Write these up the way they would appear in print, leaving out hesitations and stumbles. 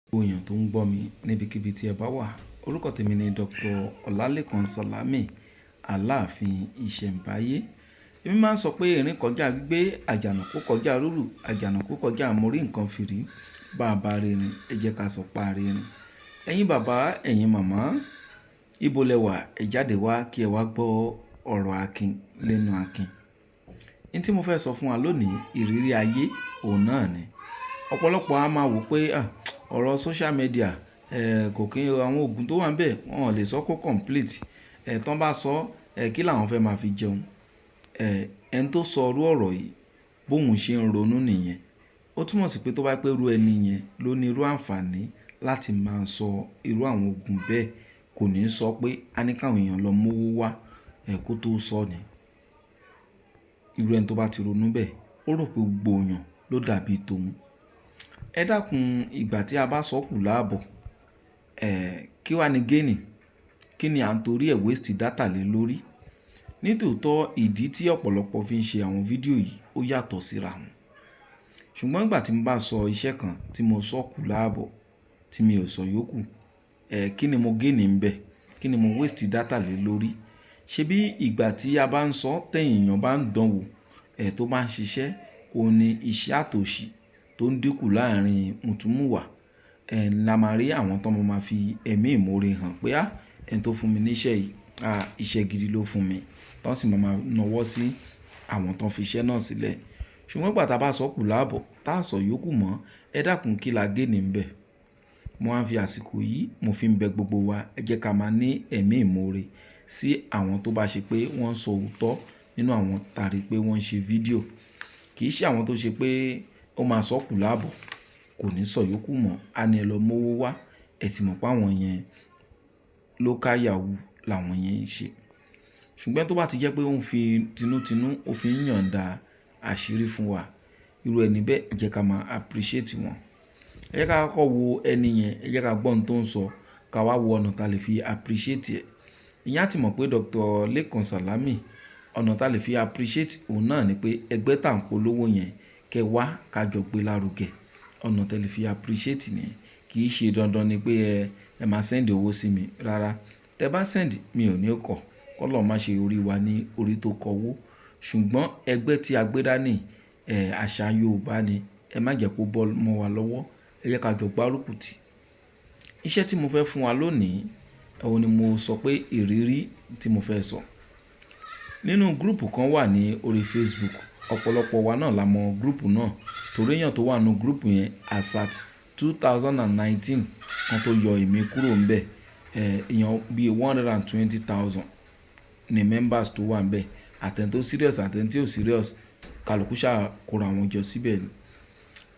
Gbogbo èèyàn tó ń gbọ́ mi níbikíbi tí ẹ bá wà. Orúkọ tèmi ni Dr. Ọlálékan Salami, Aláàfin Ìṣẹ̀mbáyé. Èmi máa ń sọ pé erin kọjá gbígbé, àjànàkú kọjá rúrù, àjànàkú kọjá mórí nǹkan fìrí. Bá bá rí erin, ẹ jẹ́ ká sọ pa rí erin. Ẹ̀yin bàbá, ẹ̀yin màmá, ibo lẹ wà? Ẹ jáde wá kí ẹ wá gbọ́ ọ̀rọ̀ Akin lẹ́nu Akin. Ní tí mo fẹ́ sọ fún wa lónìí, ìrírí ayé, òun náà ni. Ọ̀pọ̀lọpọ̀ a máa wò pé, à, ọ̀rọ̀ social media, kò kí àwọn òògùn tó wà níbẹ̀, wọ́n ò lè sọ kó complete. Tí wọ́n bá sọ, kí làwọn fẹ́ máa fi jẹun? Ẹni tó sọ irú ọ̀rọ̀ yìí, bóun ṣe ń ronú nìyẹn. Ó túmọ̀ sí pé tó bá pé irú ẹni yẹn ló ní irú àǹfààní láti máa sọ irú àwọn òògùn bẹ́ẹ̀, kò ní sọ pé a ní káwọn èèyàn lọ mú owó wá, kó tó sọ ni. Irú ẹni tó bá ti ronú bẹ́ẹ̀, ó rò pé gbogbo èèyàn ló dàbí tòun. Ẹ dákun, ìgbà tí a bá sọ kù láàbọ̀, kí wá ní gain? Kí ni à ń torí ẹ waste data lé lórí? Nítòótọ́, ìdí tí ọ̀pọ̀lọpọ̀ fi ń ṣe àwọn fídíò yìí ó yàtọ̀ síra wọn. Ṣùgbọ́n ìgbà tí mo bá sọ iṣẹ́ kan tí mo sọ kù láàbọ̀, tí mi ò sọ yòókù, kí ni mo gain níbẹ̀? Kí ni mo waste data lé lórí? Ṣé bí ìgbà tí a bá ń sọ, tẹ̀yìn èèyàn bá ń dánwò, tó bá ń ṣiṣẹ́, òun ni iṣẹ́ àtòṣì tó ń dínkù láàrin mùtúmùwà. La máa rí àwọn tó máa fi ẹ̀mí ìmoore hàn pé, "á, ẹni tó fún mi ní iṣẹ́ yìí, à, iṣẹ́ gidi ló fún mi." Tán sì máa máa nawọ́ sí àwọn tó ń fi iṣẹ́ náà sílẹ̀. Ṣùgbọ́n ìgbà tí a bá sọ kù láàbọ̀, tá a sọ yòókù mọ́, ẹ dákun, kí la gain níbẹ̀? Mo máa ń fi àsìkò yìí, mo fi ń bẹ gbogbo wa, ẹ jẹ́ ká máa ní ẹ̀mí ìmoore sí àwọn tó bá ṣe pé wọ́n ń sọ òótọ́ nínú àwọn tàrí pé wọ́n ń ṣe fídíò. Kì í ṣe àwọn tó ṣe pé ó máa sọ kù láàbọ̀, kò ní sọ yòókù mọ́, a ní ẹ lọ mú owó wá. Ẹ ti mọ̀ pé àwọn yẹn local yahoo làwọn yẹn ń ṣe. Ṣùgbọ́n tó bá ti jẹ́ pé ó ń fi tinútinú, ó fi ń yọ̀ǹda àṣírí fún wa, irú ẹni bẹ́ẹ̀, ẹ jẹ́ ká máa appreciate wọn. Ẹ jẹ́ ká kọ́kọ́ wo ẹni yẹn, ẹ jẹ́ ká gbọ́ ohun tó ń sọ, ká wá wo ọ̀nà tá lè fi appreciate ẹ̀. Ìyẹn á ti mọ̀ pé Dr. Lekan Salami, ọ̀nà tá lè fi appreciate òun náà ni pé ẹgbẹ́ tá ń polówó yẹn, kẹ́ wá ká jọ gbé lárugẹ. Ọ̀nà tẹ lè fi appreciate nìyẹn. Kì í ṣe dandan ni pé ẹ máa send owó sí mi. Rárá. Tẹ bá send, mi ò ní kọ̀. Kọ́lọ́run má ṣe orí wa ní orí tó kọwó. Ṣùgbọ́n ẹgbẹ́ tí a gbé dání, àṣà Yorùbá ni. Ẹ má jẹ́ kó bọ́ mọ́ wa lọ́wọ́. Ẹ jẹ́ ká jọ gbárùkù tì. Iṣẹ́ tí mo fẹ́ fún wa lónìí, òun ni mo sọ pé ìrírí tí mo fẹ́ sọ. Nínú group kan wà ní orí Facebook. Ọ̀pọ̀lọpọ̀ wa náà la mọ group náà. Torí èèyàn tó wà nínú group yẹn as at 2019 kan tó yọ èmi kúrò níbẹ̀, èèyàn bí 120,000 ni members tó wà níbẹ̀. Àtẹni tó serious, àtẹni tí ò serious, kálukú ṣà kóra wọn jọ síbẹ̀ ni.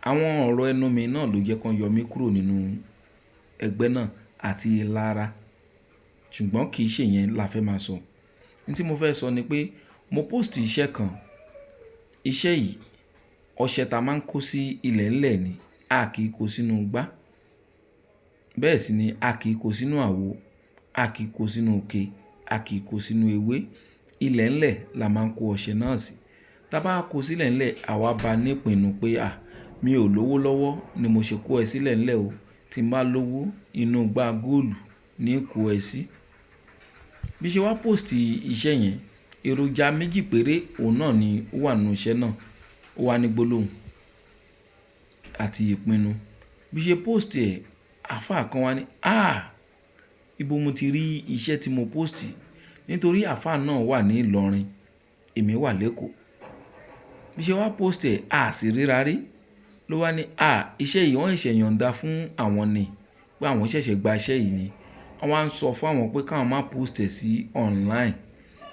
Àwọn ọ̀rọ̀ ẹnu mi náà ló jẹ́ kí wọ́n yọ mí kúrò nínú ẹgbẹ́ náà àti ìlara. Ṣùgbọ́n kì í ṣe ìyẹn la fẹ́ máa sọ. Ohun tí mo fẹ́ sọ ni pé mo post iṣẹ́ kan. Iṣẹ́ yìí, ọṣẹ ta máa ń kó sí ilẹ̀ ńlẹ̀ ni, a kì í kó sínú igbá. Bẹ́ẹ̀ sì ni a kì í kó sínú àwo, a kì í kó sínú ike, a kì í kó sínú ewé. Ilẹ̀ ńlẹ̀ la máa ń kó ọṣẹ náà sí. Tí a bá kó sílẹ̀ ńlẹ̀, àwa bá ní ìpinnu pé, à, mi ò lówó lọ́wọ́ ni mo ṣe kó ẹ sílẹ̀ ńlẹ̀ o. Tí n bá lówó, inú igbá góòlù ní kó ẹ sí. Bí ṣe wá post iṣẹ́ yẹn, èròjà méjì péré òun náà ni ó wà nínú iṣẹ́ náà. Ó wà ní gbólóhùn àti ìpinnu. Bí ṣe post ẹ̀, àfá kan wá ní, "àh! Ibo mo ti rí iṣẹ́ tí mo post?" Nítorí àfá náà wà ní Ìlọrin, èmi wà lékòó. Bí ṣe wá post ẹ̀, a sì ríra rí. Ló wá ní, "à, iṣẹ́ yìí wọ́n ṣẹ̀ṣẹ̀ yọ̀ǹda fún àwọn ni, pé àwọn ṣẹ̀ṣẹ̀ gba iṣẹ́ yìí ni." Wọ́n wá ń sọ fún àwọn pé káwọn má post ẹ̀ sí online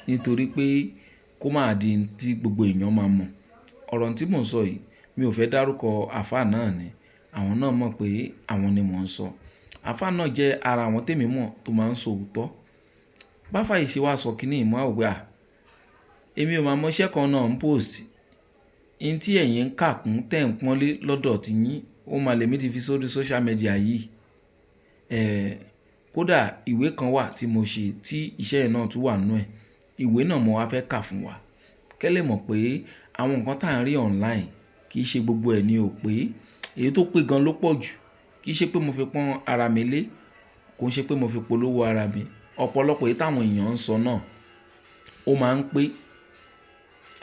nítorí pé kó má di tí gbogbo èèyàn máa mọ̀. Ọ̀rọ̀ tí mò ń sọ yìí, mi ò fẹ́ dárúkọ àfá náà ni. Àwọn náà mọ̀ pé àwọn ni mò ń sọ. Àfá náà jẹ́ ara àwọn tèmi mọ̀ tó máa ń sọ òótọ́. Bá fà yìí ṣe wá sọ kíní, mo wá wò pé, à, èmi ò máa mọ iṣẹ́ kan náà ń post. Ihun tí ẹ̀yin ń kà kún tẹ̀ ń pọ́nlé lọ́dọ̀ tí yín, ó máa lè mi ti fi sórí social media yìí. Kódà ìwé kan wà tí mo ṣe tí iṣẹ́ yẹn náà tún wà nínú ẹ̀. Ìwé náà mo wá fẹ́ kà fún wa. Kẹ́ lè mọ̀ pé àwọn nǹkan tí à ń rí online kì í ṣe gbogbo ẹ̀ ní ò pé. Èyí tó pé gan ló pọ̀ jù. Kì Kì í ṣe pé mo fi pọ́n ara mi lé, kò ń ṣe pé mo fi polówó ara mi. Ọ̀pọ̀lọpọ̀ èyí táwọn èèyàn ń sọ náà ó máa ń pé,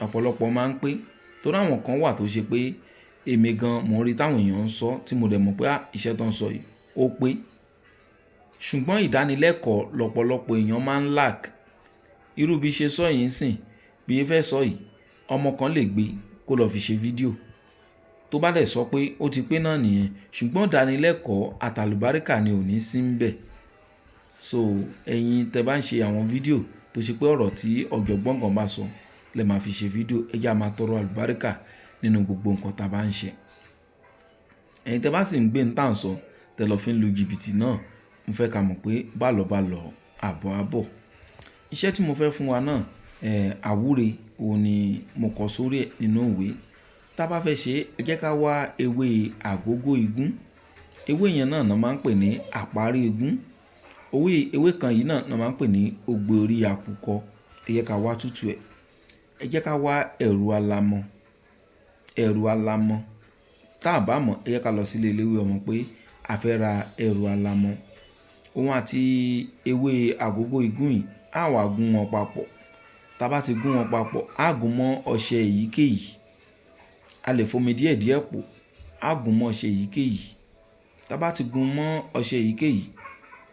ọ̀pọ̀lọpọ̀ máa ń pé. Torí àwọn kan wà tó ṣe pé èmi gan mò ń rí táwọn èèyàn ń sọ tí mo dẹ̀ mọ̀ pé iṣẹ́ tó ń sọ yìí ó pé. Ṣùgbọ́n ìdánilẹ́kọ̀ọ́ lọ́pọ̀lọpọ̀ èèyàn máa ń lack. Irú bí ṣe sọ yìí ń sìn, bí ẹ fẹ́ sọ yìí, ọmọ kan lè gbé kó lọ fi ṣe fídíò. Tó bá dẹ̀ sọ pé ó ti pé náà nìyẹn. Ṣùgbọ́n ìdánilẹ́kọ̀ọ́ àtàlùbáríkà ni ò ní sí ń bẹ̀. So ẹ̀yin tẹ bá ń ṣe àwọn fídíò tó ṣe pé ọ̀rọ̀ tí ọ̀jọ̀gbọ́n kan bá sọ lẹ máa fi ṣe fídíò, ẹ jẹ́ a máa tọrọ àlùbáríkà nínú gbogbo nǹkan tí a bá ń ṣe. Ẹ̀yin tẹ bá sì ń gbé ń tà ń sọ, tẹ lọ fi ń lu jìbìtì náà, mo fẹ́ ká mọ̀ pé bá lọ, àbọ̀ á bọ̀. Iṣẹ́ tí mo fẹ́ fún wa náà, àwúre òun ni mo kọ sórí ẹ̀ nínú ìwé. Tí a bá fẹ́ ṣe, ẹ jẹ́ ká wá ewé àgógó igún. Ewé yẹn náà ni wọ́n máa ń pè ní àparí igún. Ewé kan yìí náà ni wọ́n máa ń pè ní ogbè orí àkùkọ. Ẹ jẹ́ ká wá tútù ẹ. Ẹ jẹ́ ká wá ẹ̀rù alamọ, ẹ̀rù alamọ. Tí a bá mọ̀, ẹ jẹ́ ká lọ sí ilé eléwé ọmọ pé a fẹ́ ra ẹ̀rù alamọ. Òun àti ewé àgógó igún yìí á wà gún wọn papọ̀. Tí a bá ti gún wọn papọ̀, á gún mọ́ ọṣẹ èyíkéyìí. A lè fomi díẹ̀ díẹ̀ pò, á gún mọ́ ọṣẹ èyíkéyìí. Tí a bá ti gún mọ́ ọṣẹ èyíkéyìí,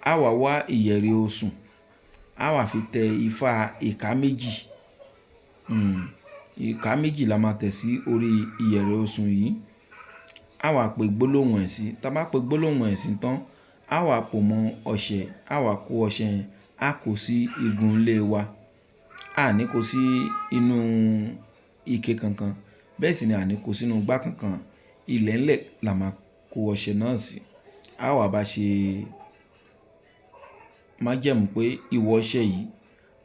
á wà wá ìyẹ̀rẹ̀ osùn, á wà fi tẹ ifá ìka méjì. Ìka méjì la máa tẹ̀ sí orí ìyẹ̀rẹ̀ osùn yìí. Á wà pè gbólóhùn ẹ̀ sí. Tí a bá pè gbólóhùn ẹ̀ sí tán, á wà pò mọ́ ọṣẹ, á wà kó ọṣẹ yẹn, á kó sí igun ilé wa. A ní kó sí inú ike kankan. Bẹ́ẹ̀ sì ni a ní kó sínú igbá kankan. Ilẹ̀ẹ́lẹ̀ la máa kó ọṣẹ náà sí. A wà bá ṣe májẹ̀mú pé ìwọ ọṣẹ yìí,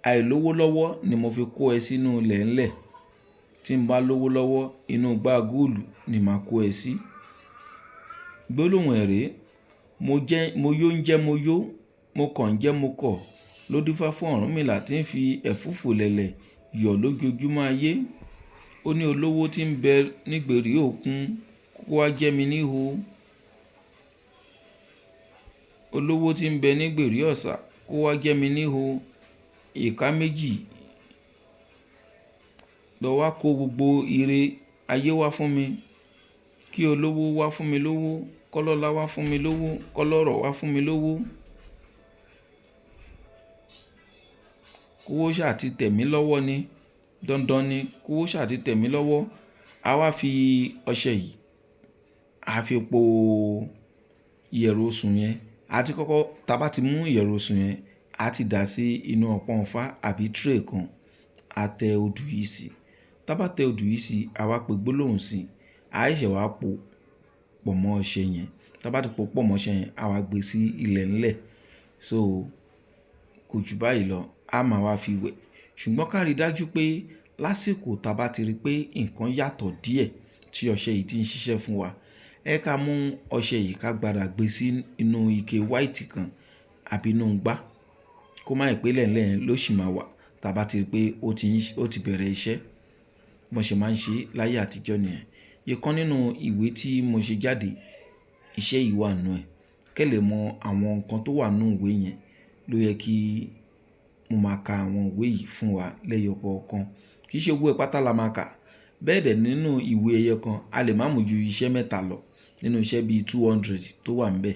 àìlówó lọ́wọ́ ni mo fi kó ẹ sínú ilẹ̀ẹ́lẹ̀. Tí n bá lówó lọ́wọ́, inú igbá góòlù ni màá kó ẹ sí. Gbólóhùn ẹ̀ rè, mo jẹ́, mo yó ń jẹ́ mo yó, mo kàn ń jẹ́ mo kọ̀. Ló dífá fún Ọ̀rúnmìlà tí ń fi ẹ̀fúùfù lẹ̀lẹ̀ yọ̀ lójoojúmọ́ ayé. Ó ní olówó tí ń bẹ nígbèrí òkun kó wá jẹ́ mi níhò. Olówó tí ń bẹ nígbèrí ọ̀sà kó wá jẹ́ mi níhò. Ìka méjì lọ wá kó gbogbo ire ayé wá fún mi. Kí olówó wá fún mi lówó, kọ́lọ́lá wá fún mi lówó, kọ́lọ́rọ̀ wá fún mi lówó. Kówó ṣà ti tẹ̀ mí lọ́wọ́ ni. Dandan ni kówó ṣà ti tẹ̀ mí lọ́wọ́. A wá fi ọṣẹ yìí, a fi po ìyẹ̀rù osùn yẹn. A ti kọ́kọ́, tí a bá ti mú ìyẹ̀rù osùn yẹn, a ti dà sí inú ọpọ́n ifá àbí tray kan. A tẹ odù yìí sí. Tí a bá tẹ odù yìí sí, a wá pè gbólóhùn sí. A ṣẹ̀ṣẹ̀ wá po pọ̀ mọ́ ọṣẹ yẹn. Tí a bá ti po pọ̀ mọ́ ọṣẹ yẹn, a wá gbé sí ilẹ̀ ńlẹ̀. So kò ju báyìí lọ, a máa wá fi wẹ̀. Ṣùgbọ́n ká rí dájú pé lásìkò tí a bá ti rí pé nǹkan yàtọ̀ díẹ̀ tí ọṣẹ yìí ti ń ṣiṣẹ́ fún wa, ẹ ká mú ọṣẹ yìí ká gbadà gbé sí inú ike white kan àbí inú igbá. Kó má ì pé lẹ́ẹ̀lẹ́ yẹn ló sì máa wà tí a bá ti rí pé ó ti bẹ̀rẹ̀ iṣẹ́. Bí wọ́n ṣe máa ń ṣe láyé àtijọ́ nìyẹn. Ìkan nínú ìwé tí mo ṣe jáde, iṣẹ́ yìí wà nínú ẹ̀. Kẹ́ lè mọ àwọn nǹkan tó wà nínú ìwé yẹn ló yẹ kí mo máa ka àwọn ìwé yìí fún wa lẹ́yọ kọ̀ọ̀kan. Kì í ṣe gbogbo ẹ̀ pátá la máa kà. Bẹ́ẹ̀ dẹ̀ nínú ìwé ẹyọ kan, a lè má mú ju iṣẹ́ mẹ́ta lọ nínú iṣẹ́ bí 200 tó wà níbẹ̀.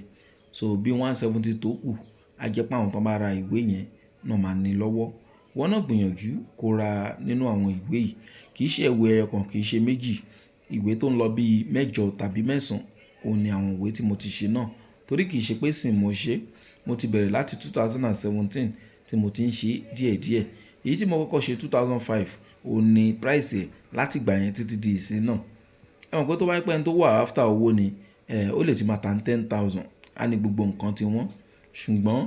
So bí 170 tó kù, a jẹ́ pé àwọn tó bá ra ìwé yẹn náà máa ní lọ́wọ́. Ìwọ náà gbìyànjú kó ra nínú àwọn ìwé yìí. Kì í ṣe ìwé ẹyọ kan, kì í ṣe méjì. Ìwé tó ń lọ bí mẹ́jọ tàbí mẹ́sàn-án, òun ni àwọn ìwé tí mo ti ṣe náà. Torí kì í ṣe pé sìn mo ṣe. Mo ti bẹ̀rẹ̀ láti 2017 tí mo ti ń ṣe díẹ̀díẹ̀. Èyí tí mo kọ́kọ́ ṣe 2005, òun ni price ẹ̀ láti ìgbà yẹn títí di ìsín náà. Ẹ mọ̀ pé tó bá jẹ́ pé ẹni tó wà after owó ni, ó lè ti máa ta 10,000. A ní gbogbo nǹkan tí wọ́n. Ṣùgbọ́n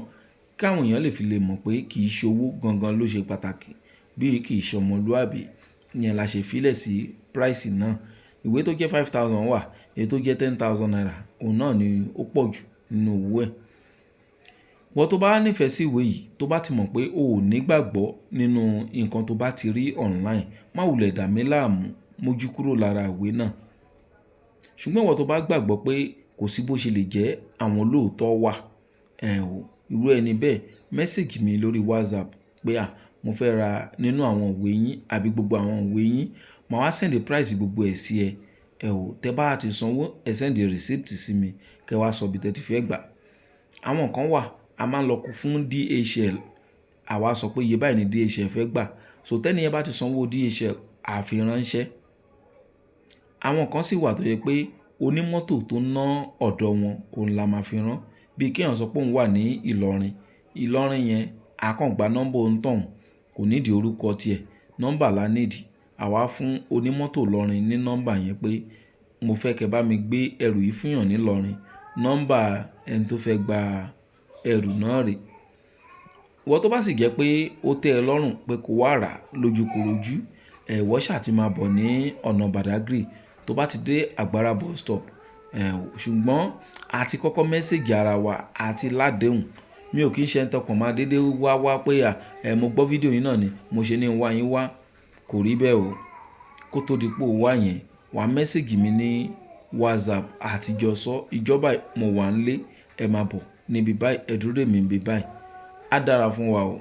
kí àwọn èèyàn lè fi lè mọ̀ pé kì í ṣe owó gangan ló ṣe pàtàkì bí kì í ṣe ọmọlúàbí. Ìyẹn la ṣe fílẹ̀ sí price náà. Ìwé tó jẹ́ 5,000 wà, èyí tó jẹ́ 10,000 naira, òun náà ni ó pọ̀ jù nínú owó ẹ̀. Ìwọ tó bá nífẹ̀ẹ́ sí ìwé yìí, tó bá ti mọ̀ pé o ò ní ìgbàgbọ́ nínú nǹkan tó bá ti rí online, má wulẹ̀ dà mí láàmú, mójú kúrò lára ìwé náà. Ṣùgbọ́n ìwọ tó bá gbàgbọ́ pé Kò sí bó ṣe lè jẹ́, àwọn olóòótọ́ wà. Ẹ̀ o, irú ẹni bẹ́ẹ̀ message mi lórí WhatsApp pé à, mo fẹ́ ra nínú àwọn ìwé yín àbí gbogbo àwọn ìwé yín. Màá wá send price gbogbo ẹ̀ sí ẹ. Ẹ̀ o, tẹ bá ti sanwó, ẹ send receipt sí mi kí ẹ wá sọ bí tẹ ti fẹ́ gbà. Àwọn kan wà, a máa ń lọ kó fún DHL. Àwa sọ pé iye báyìí ni DHL fẹ́ gbà. So tẹ́ni yẹn bá ti sanwó DHL, a fi ránṣẹ́. Àwọn kan sì wà tó jẹ́ pé onímọ́tò tó ná ọ̀dọ̀ wọn, òun la máa fi rán. Bí kí èèyàn sọ pé òun wà ní Ìlọrin. Ìlọrin yẹn, a kàn gba nọ́mbà òǹtọ̀ún, kò need orúkọ tiẹ̀. Nọ́mbà la need. Àwa fún onímọ́tò Ìlọrin ní nọ́mbà yẹn pé mo fẹ́ kí ẹ bá mi gbé ẹrù yìí fún èèyàn ní Ìlọrin. Nọ́mbà ẹni tó fẹ́ gba ẹrù náà rè. Ìwọ tó bá sì jẹ́ pé ó tẹ́ ẹ lọ́rùn pé kó wá rà lójúkorojú, ẹ̀ ìwọ ṣà ti máa bọ̀ ní ọ̀nà Badagry. Tó bá ti dé Agbara bus stop, ẹ̀ ṣùgbọ́n a ti kọ́kọ́ message ara wa, a ti ládèhùn. Mi ò kí ń ṣe ẹni tọkàn máa dédé wá wá pé à, ẹ mo gbọ́ fídíò yín náà ni, mo ṣe ní wá yín wá. Kò rí bẹ́ẹ̀ o. Kó tó di pé o wá yẹn, wà message mi ní WhatsApp àtijọ́ sọ ìjọba mo wà nílé, ẹ máa bọ̀ níbi báyìí, ẹ dúró dè mí níbi báyìí. Á dára fún wa o.